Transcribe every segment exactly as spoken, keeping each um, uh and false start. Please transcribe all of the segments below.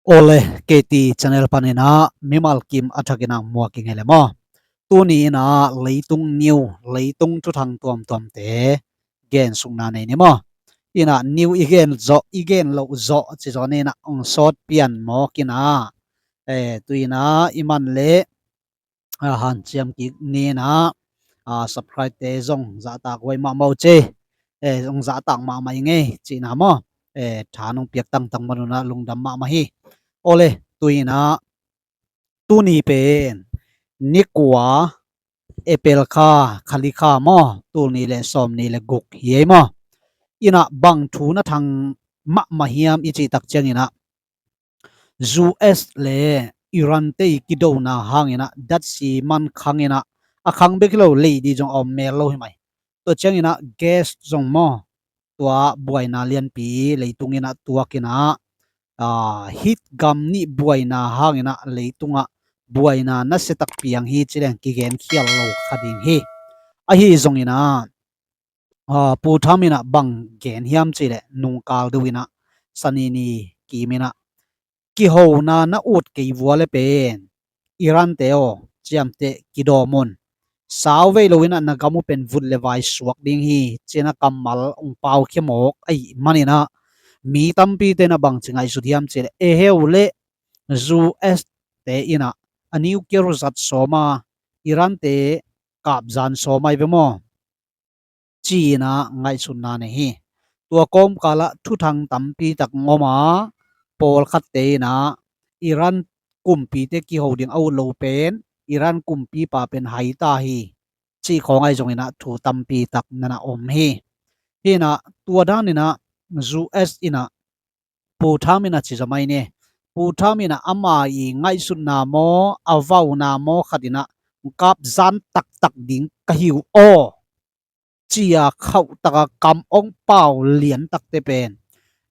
Awle, K T channel panin ah mimal kim a thakin ah muak i ngei le maw? Tuni in ah leitung news, leitung thuthang tuamtuamte gensukna nei ni maw? In ah news i gen zawh, i gen loh zawh ci zawh ni in ah ong sawt pian mawk in ah, eh, tu in ah i man leh, ah, hanciam kik ni in ah, ah, subscribe te zong zahtak huai mahmah uh ci, eh, zong zahtak mahmah i ngei cihna maw? Eh, tha nong piak tangtang man un ah lungdam mahmah hi. Awle, tu in ah tuni pen ni kua, April kha, kha li kha maw? Tul nih le sawm nih le guk hi ei maw? In ah bang thu na thang mahmah hiam i cih tak ciangin ah, U S le Iran te i kidona hangin ah datsi man khang in ah, a khang bek hi lo, lei di zong a om mel lo hi mai. Tua ciangin ah gas zong maw, tua buaina lianpi leitung in ah tuak in ah, ah, hih gam nih buaina hangin ah leitung ah buaina nasia tak piang hi ci leng kigen khial lo kha ding hi. Ahi zongin ah, ah, Pu Trump in ah bang gen hiam cih leh, nungkal deuh in ah, Sani ni kim in ah, kihona na ut kei vua le pen, Iran te aw, ciamteh kidawm un. Sau vei lo in ah na gam uh pen vut le vai suak ding hi ci in ah kammal ong pau khia mawk ahih man in ah, mi tampi te in ah bang ci ngaihsut hiam cih leh, eh, heu leh U S te in ah a nuclear zat sawm a, Iran te kap zan sawm ai ve maw, ci in ah ngaihsutna nei hi. Tua kawmkal ah thuthang tampi tak ong om a, pawlkhatte in ah Iran kumpite kiho ding a ut lo pen, Iran kumpipa pen hai ta hi, cih khawng ahi zongin ah thu tampi tak na na om hi. Hi in ah tua dan in ah U S in ah, Pu Trump in ah ci zaw mai ni. Pu Trump in ah ama i ngaihsutna maw, a vauna maw khat in ah kap zan taktak ding ka hi uh aw, ci a khauh tak a kam ong pau lian takte pen,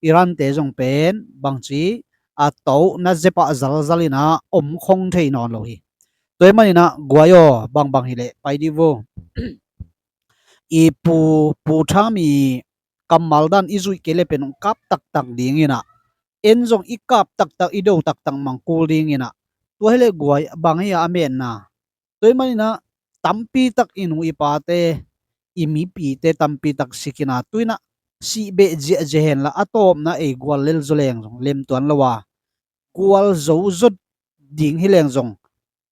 Iran te zong pen bangci a to na zepah zalzal in ah om khong thei nawn lo hi. Tua ahih man in ah guai aw, bangbang hi leh pai di vo. I Pu, Pu Trump i kammal dan i zuih kei le pen ong kap taktak ding in ah, en zong i kap taktak, i do taktak mang kul ding in ah, tua hi leh guai bang hi a, a metna. Tua ahih man in ah tampi tak i nu i pate, i mipite tampi tak si khin a, tu in ah sih beh ziahziah hen la, a tawpna ei gual lel zaw leng zong lem tuan lo a, gual zo zaw ding hi leng zong,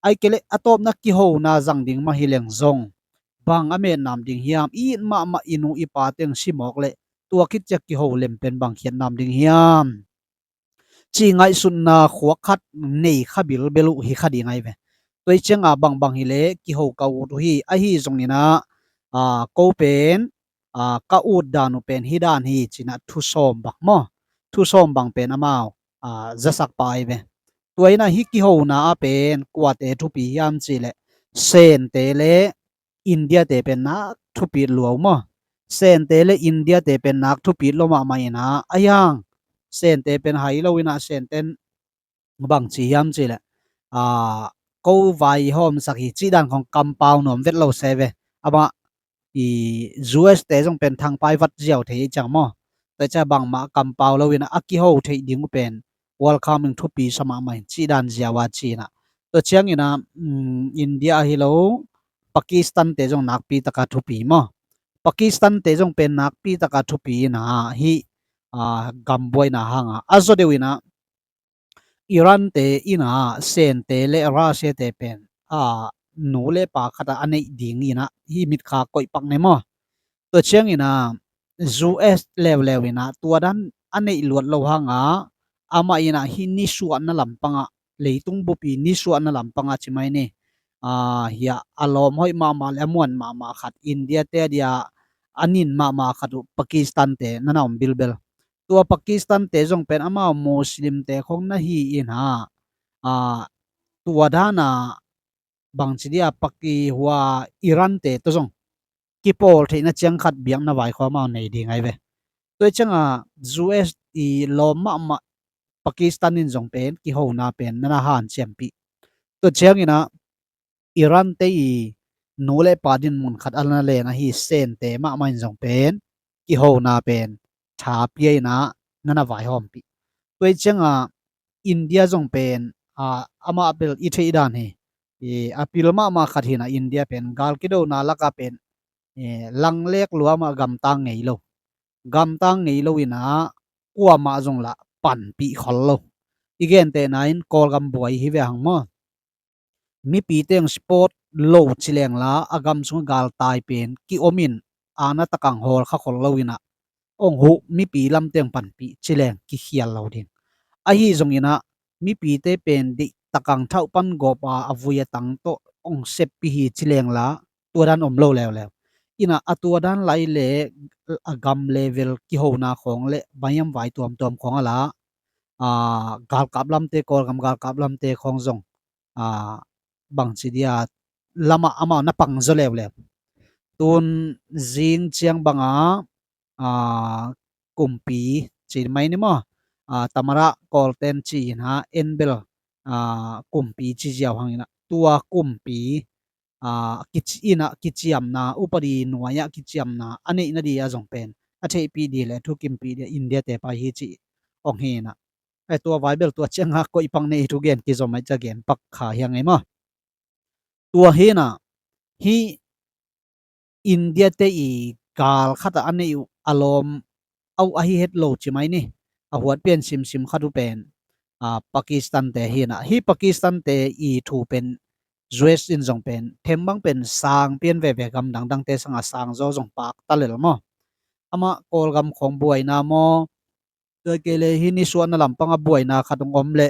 ahih kei leh a tawpna kihona zang ding mah hi leng zong, bang a metna om ding hiam? I it mahmah i nu i pa teng si mawk leh tua khit ciang kiho lem pen bang khiatna om ding hiam, ci ngaihsutna khuak khat nei kha bilbel uh hi kha ding ahi ve. Tua ahih ciang a bangbang hi leh kiho ka ut uh hi. Ahi zongin ah, ah, ko pen, ah, ka ut dan uh pen hih dan hi ci in ah thu sawm bang maw, thu sawm bang pen amau, ah, zasak pah ahi ve. Tua in ah hih kihona ah pen kuate thupi hiam cih leh, Sente le India te pen nak thupit lua uh maw. Sente le India te pen nak thupit lua mahmah in ah, ahi hang Sente pen hai lo in ah, Sente in bang ci hiam cih leh, ah, ko vai hawmsak hi cih dan khong kampau nuam vet lo se ve. Amah i U S te zong pen thangpai vat ziau thei ciang maw. Tua ciang bangmah kampau lo in ah, a kiho theih ding uh pen welcome in, thupi sa mahmah in cih dan ziau a ci in ah. Tua ciangin ah, um, India ahi lo, Pakistan te zong nakpi taka thupi maw. Pakistan te zong pen nakpi taka thupi in ah hih, ah, gam buaina hang a, a zaw deuh in ah Iran te in ah Sente le Russia te pen, ah, nu le pa khat a a neih ding in ah hih mitkha koih pak ne maw. Tua ciangin ah U S leuleu in ah tua dan a neih luat lo hang a, amah in ah hih nisuahna lampang ah, leitung bup i nisuahna lampang ah ci mai ni, ah, hiah a lawm hoih mahmah le a muan mahmah khat, India te a dia a nin mahmah khat uh Pakistan te na na om bilbel. Tua Pakistan te zong pen amau Muslim te khong na hi in ah, ah, tua dan a bangci dia Paki hua Iran te tawh zong kipawl theihna ciang khat biakna vaikhua amau nei ding ahi ve. Tua ciang a U S i lawm mahmah Pakistan in zong pen kihona pen na na hanciampih. Tua ciangin ah Iran te i nu le pa din mun khat a na len ahi Sente mahmah in zong pen kihona pen tha pia in ah na na vaihawmpih. Tua ciang a India zong pen, a, amah bel i theih dan hi. I, a pil mahmah khat hi na, India pen gal kidona laka pen, e, langlek lua mah, gamtang ngei lo. Gamtang ngei lo ina, kuamah zong lah panpih khol lo. I gentehna in Kawlgam buai hi ve hang maw. Mipite hong support lo ci leng la, a gam sung galtai pen ki om in, ana takang hawl kha khol lo ina, hong huh mipi lamte hong panpih ci leng kikhial lo ding. Ahi zong ina, mipite pen deih takang thauh pan gawp a, a vui a tang tawh hong seppih hi ci leng la, tua dan om lo leuleu. Ina a tua dan lai le a gam level kihona khawng le bang hiam vai tuamtuam khawng a la, a, galkap lamte, Kawlgam galkap lamte khawng zong, a, bangci dia lamah amau na pang zaw leuleu. Tun zing ciang banga, a, kumpi ci mai ni maw, a, tamara Kawlten ci ina, en bel, a, kumpi ci ziau hang ina, tua kumpi, a, kici ina kiciamna, upadi nuai-ah kiciamna a neih nading a zong pen a theihpih ding le thukimpih ding India te pai hi ci hong hi ina. Ai, tua vai bel tua cianga koih pak nei thu gen kizom ai ca gen pak kha hiang ei maw. Tua hi ina, hi India te i gal khat a a neih uh a lawm au ahi het lo ci mai ni. A huat pian simsim khat uh pen, a, Pakistan te hi ina, hi Pakistan te i thu pen U S in zong pen thembang pen sang pian veve, gam dangdang te sanga sang zaw zong pak ta lel maw. Amah Kawlgam khawng buaina maw, tua kei le hi nisuahna lampang a buaina khat hong om le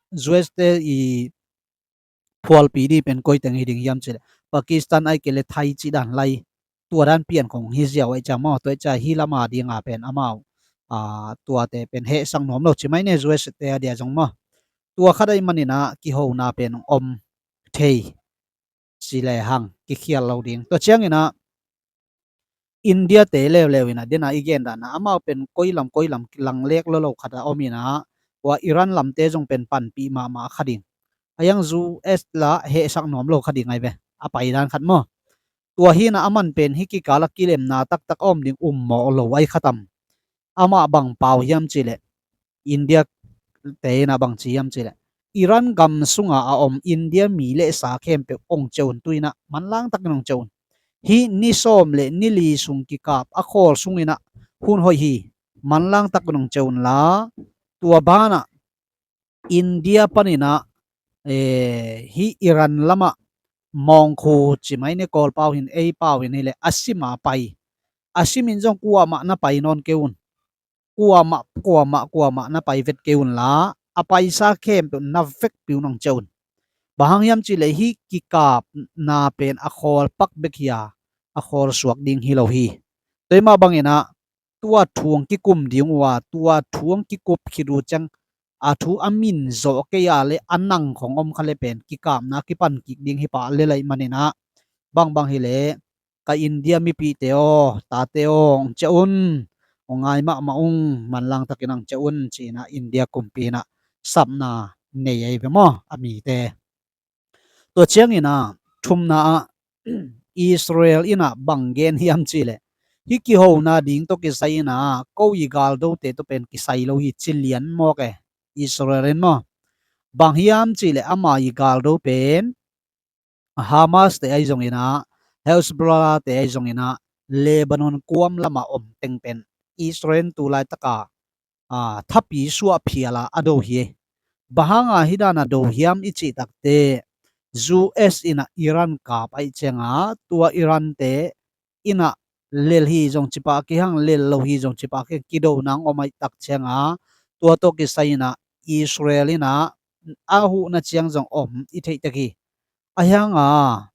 U S te i phualpi ding pen koi teng hi ding hiam ci le, Pakistan ai kei le Thai ci dan lai, tua dan pian khawng hi ziau ai ca maw. Tua ai ca hi lama dinga pen amau, a, tuate pen hehsak nuam lo ci mai ne, U S te a dia zong maw. Tua khat ai man ina kihona pen hong om thei ci le hang kikhial lo ding. Tua ciang ina India te leuleu ina, dena i gen dan a, amau pen koi lam koi lam langlek lo lo khat a om ina, tua Iran lamte zong pen panpih mahmah kha ding. A hiang U S la hehsak nuam lo kha ding ai ve. A pai dan khat maw. Tua hi ina a man pen hi kikal a kilemna taktak a om ding um mawh lo ai kha tam. Amah bang pau hiam ci le, India te ina bang ci hiam ci le, Iran gam sunga a om India mi le sa khempeuh hong ciah un, tu ina manlang takin hong ciah un. Hi ni sawm le ni li sung kikap a khawl sung ina hun hoih hi, manlang takin hong ciah un la, tua bana India pan ina, eh, hi Iran lama mawngkhu ci mai ni, Kawl pau hin, ei pau hin hi le a sima pai. A sim in zong kuamah na pai nawn kei un. Kuamah, kuamah, kuamah na pai vet kei un la, a paisa khempeuh na vekpi un hong ciah un. Bang hang hiam ci le hi kikapna pen a khawl pak bek hi a, a khawl suak ding hi lo hi. Tua mah bang ina tua thu hong kikum ding uh a, tua thu hong kikup khit uh ciang a thu a min zawh kei a le a nang khawng om kha le pen kikapna kipan kik ding hi pah le laih man ina, bangbang hi le ka India mipite aw, tate aw, hong ciah un, hong ngai mahmah ung, manlang takin hong ciah un ci ina India kumpi ina sapna nei ai ve maw a mite. Tua ciang ina thumna ah Israel ina bang gen hiam ci le, hi kihona ding tawh kisai ina ko i galdote tawh pen kisai lo hi ci lian mawk e, Israel in maw. Bang hiam ci le ama i galdo pen Hamas te ai zong ina, Hezbollah te ai zong ina, Lebanon kuam lama om teng pen Israel tu laitaka, a, thapi suah phiala a do hi. Bang hanga hi dana do hiam i cih takte, U S ina Iran kap ai cianga, tua Iran te ina lel hi zong ci pah kei hang, lel lo hi zong ci pah kei hang, kido nang om ai tak cianga, tua tawh kisai ina Israel ina a huhna ciang zong om i theih tek hi. A hianga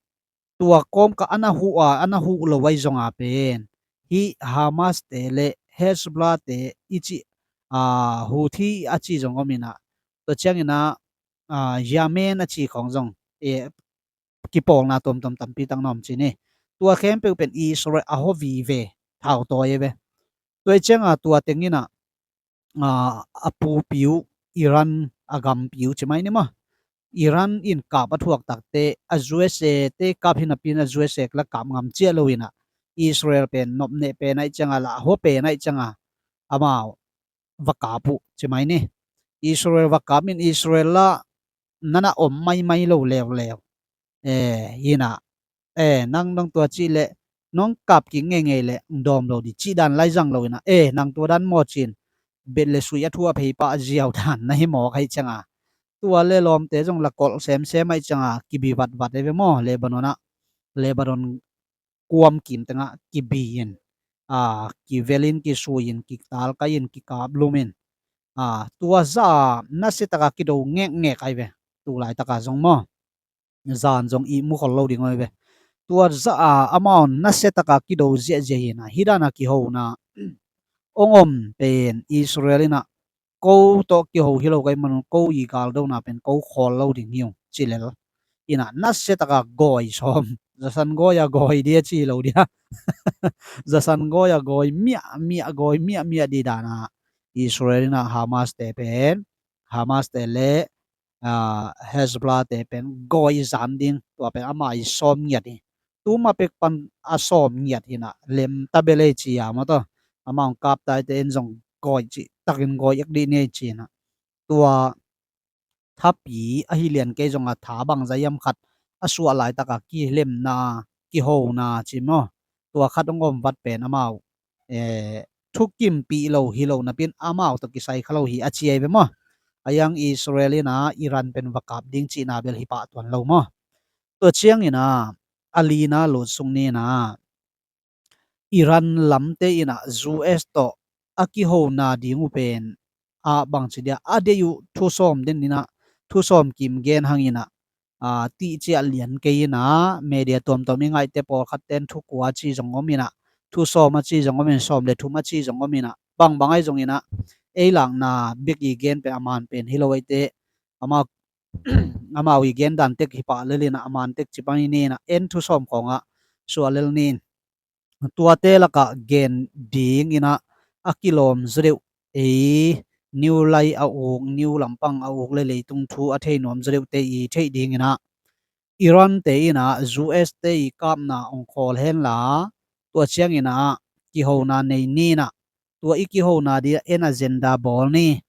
tua kawmka ana huh a, ana huh lo ai zonga pen hi Hamas te le Hezbollah te i cih, a, Houthi a ci zong om ina, tua ciang ina, a, Yemen a ci khawng zong, e, kipawlna tuamtuam tampi tak na om ci ni. Tua khempeuh pen Israel a hua vive, thau tawi ai ve. Tua i cianga tua teng ina, a, a pupi uh Iran a gampi uh ci mai ni maw. Iran in kap a thuak takte a U S A te kap hi napi in a U S A la kap ngam ciah lo ina Israel pen nopneh pen ai cianga la hua pen ai cianga amau va kap uh ci mai ni. Israel va kap in Israel lah nana om maimai lo leuleu. Eh, hinah, eh, nang dong tua cih leh nong kap kik ngeingei leh dawm lo dih cih dan lai zang lo inah, eh, nang tua dan maw ci-in bet le sui a thu a phei pah ziau dan na hi mawk ahih cianga, tua le lawmte zong la kolh semsem ahih cianga kibi vatvat e ve maw. Lebanon ah, Lebanon kuam kim tengah kibi in, a, kivel in, kisui in, kitalkai in, kikaplum in, a, tua zah a nasia taka kido ngekngek ahi ve. Tu laitaka zong maw, zan zong ihmu khol lo ding ahi ve. Tua zah a amau nasia taka kido ziahziah inah, hih dana kihona ong om pen Israel inah ko tawh kiho hi lo ka hih manun ko i galdona pen ko khawl lo ding hi ung ci lel. Inah nasia taka gawi sawm, zasan gawi a gawi dia ci lo dia. Zasan gawi a gawi miah miah, gawi miah miah dih dana Israel inah Hamas te pen, Hamas te le, a, Hezbollah te pen gawi zan ding, tua pen ama i sawm ngiat hi. Tuma pek pan a sawm ngiat hinah lem ta bel ei ci a maw taw. Amau kap taite in zong gawi cih takin gawi ek dih ni ei ci inah. Tua thapi ahi lian kei zonga tha bangzah hiam khat a suah laitaka kilemna, kihona ci maw. Tua khat ong om vat pen amau, eh, thukimpih lo hi lo napi-in amau tawh kisai kha lo hi a ci ahi ve maw. A hiang Israel inah Iran pen va kap ding cihna bel hi pah tuan lo maw. Tua ciang inah a lina lut sung ni inah Iran lamte inah U S tawh a kihona ding uh pen, a, bangci dia a deih uh thusawm den inah, thusawm kim gen hang inah, a, tihciah lian kei inah media tuamtuam i ngaihte pawlkhat ten thukua a ci zong om inah, thusawm a ci zong om in, sawm le thum a ci zong om inah, bangbang ahi zong inah ei lakna bek i gen pen a man pen hi lo ahih teh, amau amau i gen dan tek hi pah lel inah a man tek ci pan i ni inah en thusawm khawngah suah lel ni in. Tuate lakah gen ding inah a kilawm zaw deuh, ei, niu lai a uk, niu lampang a uk le leitung thu a thei nuam zaw deuhte i theih ding inah Iran te inah U S te i kapna ong khawl henla, tua ciang inah kihona nei ni inah, tua i kihona dih ah en agenda bawl ni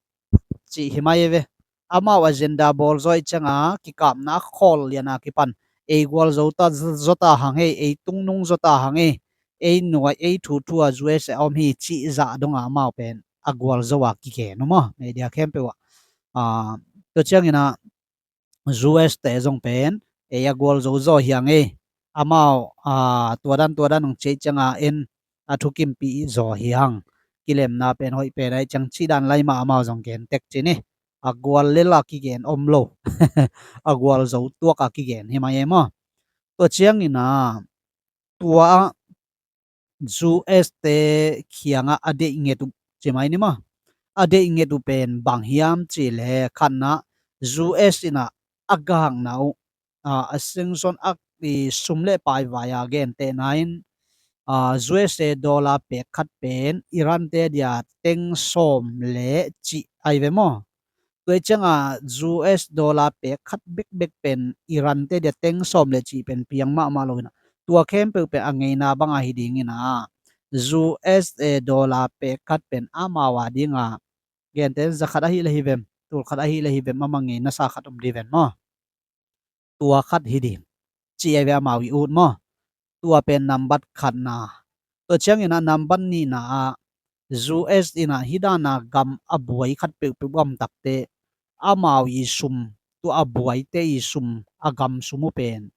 cih hi mai ve. Amau agenda bawl zaw ahih cianga kikapna a khawl liana kipan ei gualzo ta, zaw ta hang ei, ei tungnung zaw ta hang ei, ei nuai ei thuthu a U S a om hi cih zah donga amau pen a gualzo a kigen uh maw, media khempeuh ah. A, tua ciang inah U S te zong pen ei a gualzo zaw hi hang ei. Amau, a, tua dan tua dan hong ci ahih cianga en a thukimpih zaw hi hang. Kilemna pen hoih pen ahih ciang cih dan lai mah amau zong gen tek ci ni. A gual lel a kigen om lo. A gualzo tuak a kigen hi mai ei maw. Tua ciang inah tua ah U S te khiangah a deih nget uh ci mai ni maw. A deih nget uh pen bang hiam cih leh khatna U S inah a gakna uh, a, a sengson a i sum le pai vai a gentehna in, a, U S a dollar pek khat pen Iran te dia teng sawm le cih ahi ve maw. Tua ahih cianga U S dollar pek khat bekbek pen Iran te dia teng sawm le cih pen piang mahmah lo inah, tua khempeuh pen a ngeina banga hi ding inah, U S a dollar pek khat pen amau a dinga, genteh za khat ahih le hi vem, tul khat ahih le hi vem, ama ngei nasa khat om dih ven maw. Tua khat hi ding ci ahi ve amau i ut maw. Tua pen nambat khatna. Tua ciang inah nambat nihna ah U S inah hih dana gam a buai khat peuhpeuh gam takte amau i sum, tua a buaite i sum, a gam sum uh pen,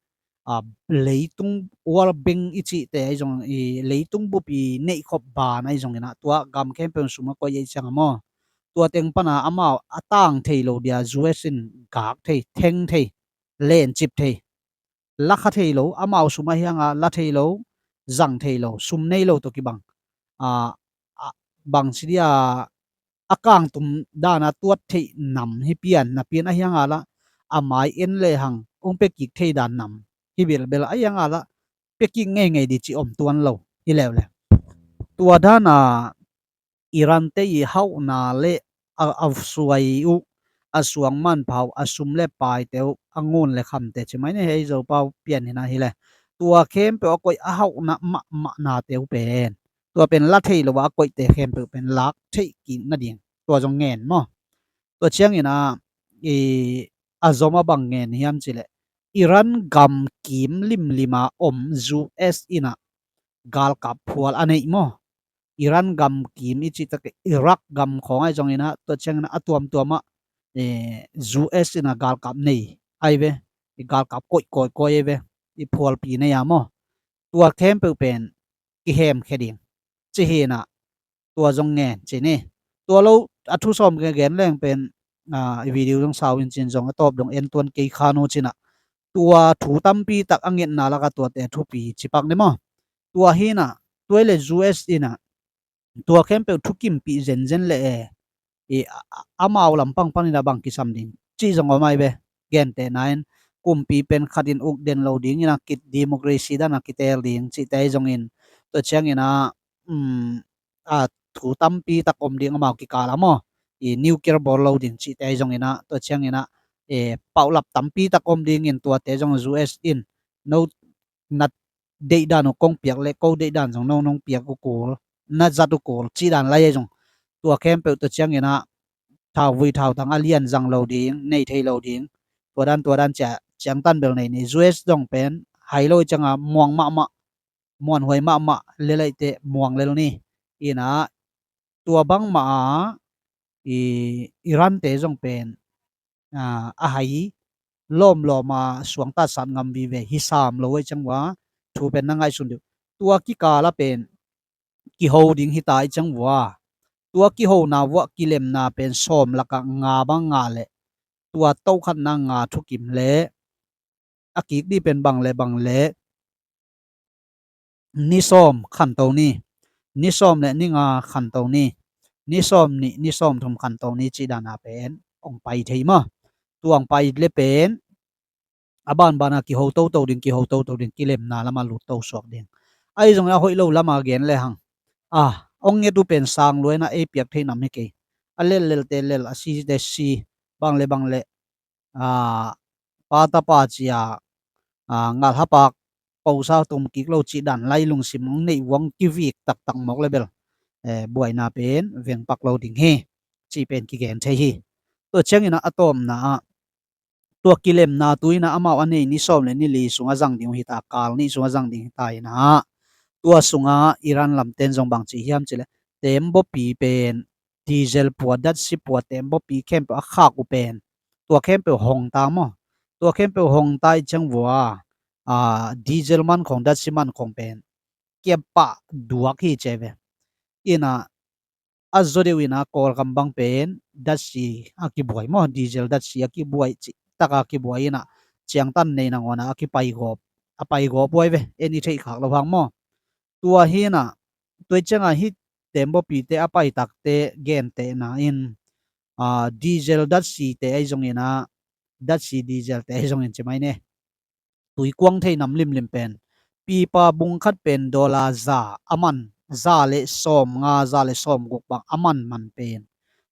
a, leitung World Bank i cihte ahi zong, i leitung bup i neihkhop ban ahi zong inah tua gam khempeuh sum a koih ahih cianga maw, tua teng pana amau a tang thei lo dia U S in gak thei, theng thei, lencip thei, la kha thei lo, amau sum ahi hanga la thei lo, zang thei lo, sum nei lo tawh kibang, a, a, bangci dia a kangtum dana tuat theih nam hi pian, napi-in ahi hanga lah a mai en lehang ong pia kik thei dan nam hi belbel ahi hanga lah pia kik ngeingei dih ci om tuan lo hi leuleu. Tua dana Iran te i hauhna le a, a suai uh, a suang manpha uh, a sum le paite uh, a ngun le khamte ci mai ni, hei Zopau pian hina hi le. Tua khempeuh a koih a hauhna mahmahnate uh pen, tua pen la thei lo a koihte khempeuh pen lak theih kik nading tua zong ngen maw. Tua ciangin ah, i, a zom a bang ngen hiam cileh, Iran gam kim limlim a om U S in ah galkap phual a neih maw. Iran gam kim i cih tak Iraq gam khawng ahi zongin ah, tua ciangin ah a tuamtuam ah, eh, U S in ah galkap nei ahi ve, i galkap koih koih koih ahi ve, i phualpi nei a maw. Tua khempeuh pen kihemkhia ding ci hi in ah, tua zong ngen ci ni. Tua lo a thu sawm gen leng pen, ah, i video zong sau in cin zong a tawp dong en tuan kei khan uh ci in ah, tua thu tampi tak a ngetna lak ah tuate thupi ci pak ni maw. Tua hi in ah, tua i leh U S in ah tua khempeuh thukimpih zenzen leh e, i, a, a, amau lampang panin ah bang kisam ding cih zong om ahi ve. Gentehna in kumpi pen khat in uk den lo dingin ah ki democracy dan ah kitel ding cihte ahi zongin, tua ciangin ah, um, a, thu tampi tak om ding amau kikal ah maw. I nuclear bawl lo ding cihte ahi zongin ah, tua ciangin ah, e, paulap tampi tak om dingin tuate zong U S in no na deihdan uh kong piak leh ko deihdan zong no nong piak uh kul, na zat uh kul cih dan lai ahi zong, tua khempeuh tua ciangin ah thauvui thautang a lian zang lo ding, nei thei lo ding, tua dan tua dan cia ciangtan bel nei ni. U S zong pen hai lo i ciangah muang mahmah, muanhuai mahmah, lelaihte muang lel ni. In ah tua bangmah a, i, Iran-te zong pen, a, a hai lawmlawm a suangtatsat ngam vive hi sam lo ahi ciang uh a, thu pen na ngaihsun deuh. Tua kikal ah pen kiho ding hi ta ahi ciang uh a, tua kihona uh ah kilemna pen sawm lakah nga bang ngah leh, tua tokhatna nga thukim leh, a kik dih pen bang leh bang leh ni sawm khanto ni, ni sawm leh ni nga khanto ni, ni sawm nih, ni sawm thum khanto ni cih dan a pen hong pai thei maw. Tua hong pai leh pen a banban a kiho toto ding, kiho toto ding, kilemna lam ah lut to suak ding. Ahi zongin a hoih lo lam a gen lehang, a, hong nget uh pen sang lua in ah ei piak thei nam hi kei. A lel lelte lel, a site si, bang leh bang leh, a, pa tapa ci a, a, ngalhapak posa tum kik lo cih dan lai lungsim hong neih uh hong kivik taktak mawk leh bel, e, buaina pen vengpak lo ding hi, cih pen kigen thei hi. Tua ciangin ah a tawpna ah, tua kilemna tu in ah amau a nei ni sawm leh ni li sungah zang ding uh hi ta, kal nih sungah zang ding hi ta in ah, tua sungah Iran lamten zong bang ci hiam cileh, tembaw pi pen, diesel pua, datsi pua, tembaw pi khempeuh a khak uh pen, tua khempeuh hong ta maw. Tua khempeuh hong ta i ciang uh a, a, diesel man khawng, datsi man khawng pen kiapah duak hi ci ve. In ah, a zaw deuh in ah Kawlgam bang pen datsi a kibuai maw, diesel datsi a kibuai, cih tak a kibuai in ah, ciangtan nei nangawn ah a kipaigawp, a paigawp uh ahi ve, en i theih khak loh hang maw. Tua hi in ah, tua i ciangah hih tembaw pite a paitakte gentehna in, a, diesel datsite ahi zongin ah, datsi dieselte ahi zongin ci mai ni, tui kuang thei nam limlim pen, pipa bung khat pen dollar za a man, za leh sawm nga, za leh sawm guk bang a man man pen,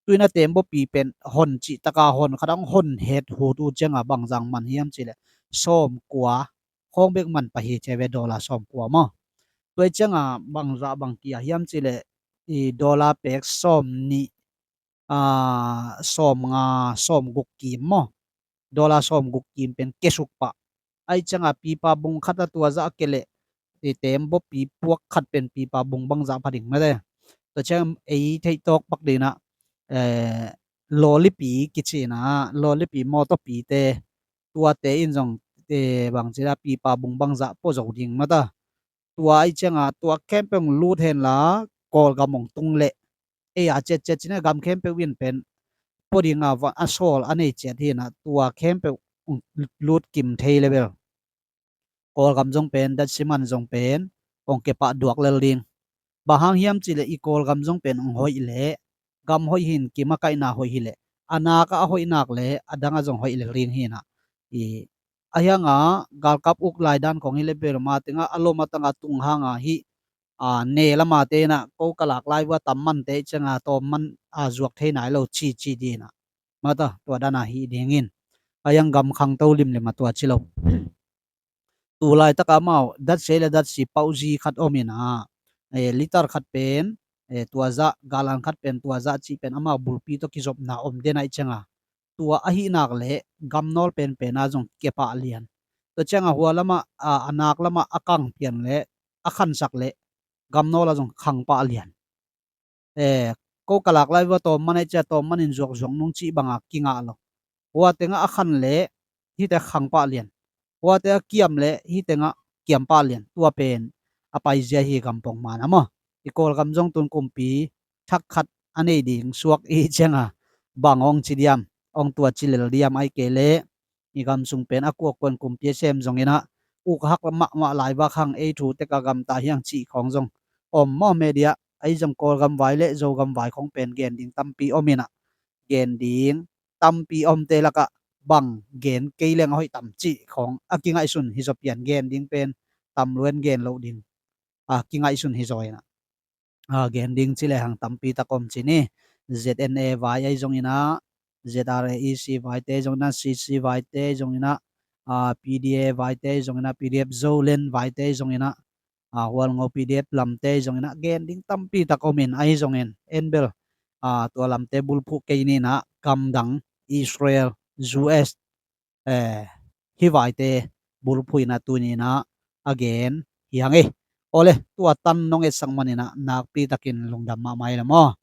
tu in ah tembaw pi pen hon cih tak a hon khat ah hong hon het hut uh ciangah bangzah man hiam cileh, sawm kua khawng bek man pah hi ci ve, dollar sawm kua maw. Tua i ciangah bangzah bang kia hiam cileh, i dollar pek sawm nih, a, sawm nga, sawm guk kim maw. Dollar sawm guk kim pen kesuk pah. Ahi ciangah pipa bung khat ah tua zah a kia leh, i tembaw pi puak khat pen pipa bung bangzah pha ding mate. Tua ciang ei theih tawk pak ding in ah, eh, lawlipi kici in ah, lawlipi mawtawpite, tuate in zong, eh, bangci a pipa bung bangzah pua zo ding mata. Tua ahi ciangah tua khempeuh lut henla, Kawlgam hong tung leh, ei a ciatciat ci in ah gam khempeuh in pen pua ding a va a sawl a nei ciat hi in ah, tua khempeuh hong lut kim thei leh bel Kawlgam zong pen, datsi man zong pen hong kepah duak lel ding. Bang hang hiam cileh i Kawlgam zong pen hong hoih leh, gam hoih hi in, kim a kaihna hoih hileh, a nak ah a hoih nak leh a dang ah zong hoih lel ding hi in ah. I, a hiang a galkap uk lai dan khawng hileh bel ma teng ah a lom a tang a tung hang a hih, a, ne lam a te in ah ko ka lak lai uh a tam mante i ciangah tawm man a zuak thei nai lo ci ci ding in ah. Mata, tua dan a hi ding in. A hiang gam khangto limlim a tua ci lo. Tu laitak ah amau datsi leh datsi pauhzi khat om in ah, eh, liter khat pen, Eh, tua zah, galan khat pen tua zah cih pen amau bulpi tawh kizopna om den ahih cianga, tua ahih nak leh gamnawl penpen a zong kepah lian. Tua cianga hua lamah, a, a nak lamah a kang pian leh a khansak leh gamnawl a zong khangpah lian. Eh, ko ka lak lai vua tawm man ahih cia tawm manin zuakzuak nung cih banga kingah lo. Hua tengah a khan leh hite khangpah lian. Hua tengah kiam leh hite ngah kiampah lian. Tua pen a paizia hi gam pong man a maw. I Kawlgam zong tun kumpi thak khat a nei ding suak i cianga bang hong ci diam, hong tua ci lel diam, ahih kei leh i gam sung pen a kuakuan kumpi a sem zongin ah, uk a hak mahmah lai vak hang, ei thu tek a gamta hiang cih khawng zong om maw. Media ahi zong Kawlgam vai leh Zogam vai khawng pen gen ding tampi om in ah, gen ding tampi omte lakah bang gen kei leng a hoih tam cih khawng a kingaihsun hi zaw pian, gen ding pen tam luen gen loh ding a kingaihsun hi zaw in ah, a, gen ding ci lehang tampi tak om ci ni. Z N A vai ahi zongin ah, Z R A E C vaite zongin ah, C C vaite zongin ah, a, P D A vaite zongin ah, P D F Zoland vaite zongin ah, a, Hualngo P D F lamte zongin ah, gen ding tampi tak om in ahi zongin, en bel, a, tua lamte bulphuh kei ni in ah, gamdang Israel, U S, eh, hih vaite bulphuh in ah tuni in ah a gen hi hang e. Awle, tua tan nong etsak man in ah nakpi takin lungdam mahmah hi leh maw.